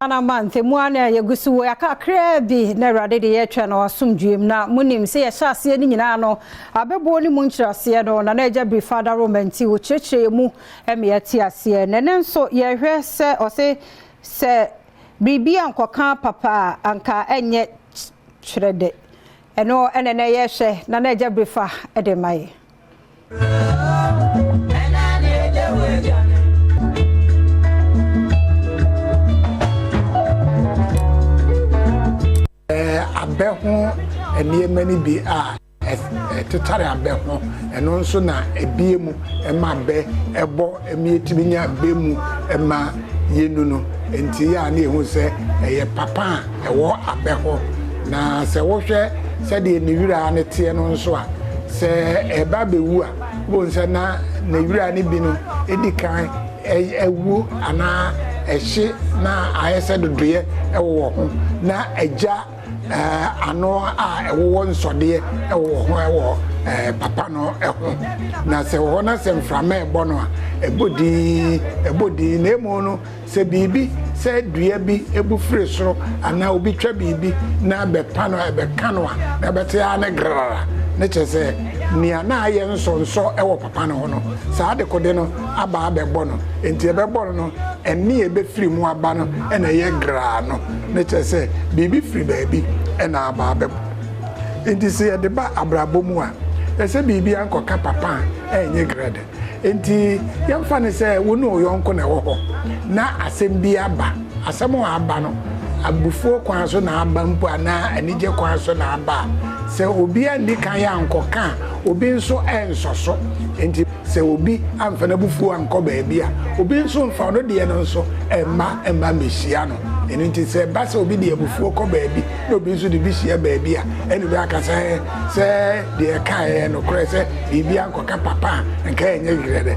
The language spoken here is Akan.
Ghana Month mu a na yɛgu so wɔ akakraa bi na Awurade de yɛtwɛn no asomdwoem. Na monim sɛ yɛhyɛ aseɛ no nyinaa no, abɛboɔ no mu nkyerɛaseɛ no na na Agya Birifa Daroma nti wɔkyerɛkyerɛ mu ma yɛte aseɛ. Na ɛnɛ nso yɛhwɛ sɛ ɔse sɛ biribi ankɔka papa a anka ɛnyɛ kyerɛ dɛ. Ɛno ɛna ɛnɛ yɛhwɛ na na Agya Birifa de ma yɛ. Abɛ ho nneɛma no bi a ɛtetare abɛ ho, ɛno nso na ebie mu ma abɛ ɛbɔ ma yɛtumi nya abɛ mu ma yɛnu no. Nti yɛ a na yɛhu sɛ ɛyɛ papa a ɛwɔ abɛ hɔ. Na sɛ wohwɛ sɛdeɛ ne wira no teɛ no nso a, sɛ ɛba bɛwu a, wobɛhu sɛ na ne wira no bi no ɛdi kan ɛwu anaa ɛhye na ayɛ sɛ dodoeɛ ɛwowɔ ho, na agya ano a ɛwowɔ nsɔdeɛ ɛwowɔ ho ɛwɔ papa no ɛho. Na sɛ wɔ hɔ na sɛ mframa ɛbɔ no a, ɛbɔ din, ɛbɔ din. Na emu no, sɛ biribi sɛ dua bi ebu firi soro anaa obi twa biribi na bɛpa no ɛbɛka no a, na ɛbɛte ara ne grrara, ne kyerɛ sɛ nea na ayɛ nsɔnsɔ ɛwɔ papa no ho no, saa adekode no aba abɛbɔ no. Nti ɛbɛbɔ no no, ɛne ɛbɛfiri mu aba no ɛna ɛyɛ graa no, ne kyerɛ sɛ biribi firi baabi ɛna aba abɛbɔ. Nti sɛ yɛde ba abrabɔ mu a, ɛsɛ biribi ankɔka papa a ɛnyɛ grɛdɛ. Nti yɛmfa ne sɛ wo ne wo yɔnko na ɛwɔ hɔ na asɛm bi aba. Asɛm a aba no, abufuo kwan so na aba mpo anaa anigye kwan so na aba a, sɛ obi anni kan ankɔka a, obi nso ɛnsɔ so. Nti sɛ obi amfa n'abufuo ankɔ baabi a, obi nso mfa ɔno deɛ no nso ɛmma mmɛhyia no. Ɛno nti sɛ ɛba sɛ obi de abufuo kɔ baabi na obi nso de bi hyia baabi a, ɛne bi aka sɛ sɛ deɛ ɛkaeɛ nokorɛ sɛ biribi ankɔka papa a nka ɛnyɛ yerɛ dɛ.